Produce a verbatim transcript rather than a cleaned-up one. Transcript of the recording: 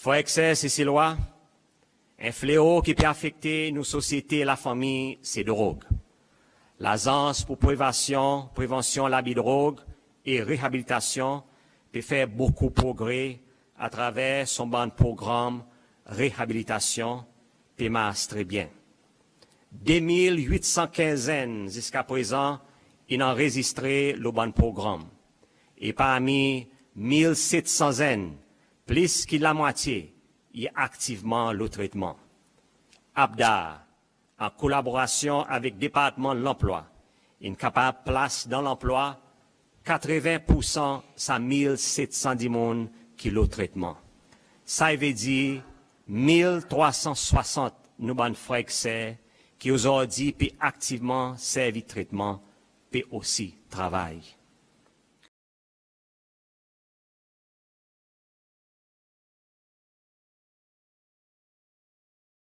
Frer ek ser Seselwa, en fleo ki pe afekte nou sosyete e lafanmir se drog. Lazans pour Prevansyon, Prevansyon Labi Drog e Reabilitasyon pe fer bokou progre atraver son bann progranm reabilitasyon pe mars tre byen. De mil wit san kenz zenn ziska prezan in anrezistre lo bann progranm. E parmi mil set san zenn, plis ki lamwatye i aktivman lo tretman. APDAR, an kolaborasyon avek Departman Lanplwa, in kapab plas dan lanplwa katreven poursan sa mil set san dimoun ki lo tretman. Sa i vedir mil trwa san swasant nou bann frer ek ser ki ozordi pe aktivman servi tretman pe osi travay.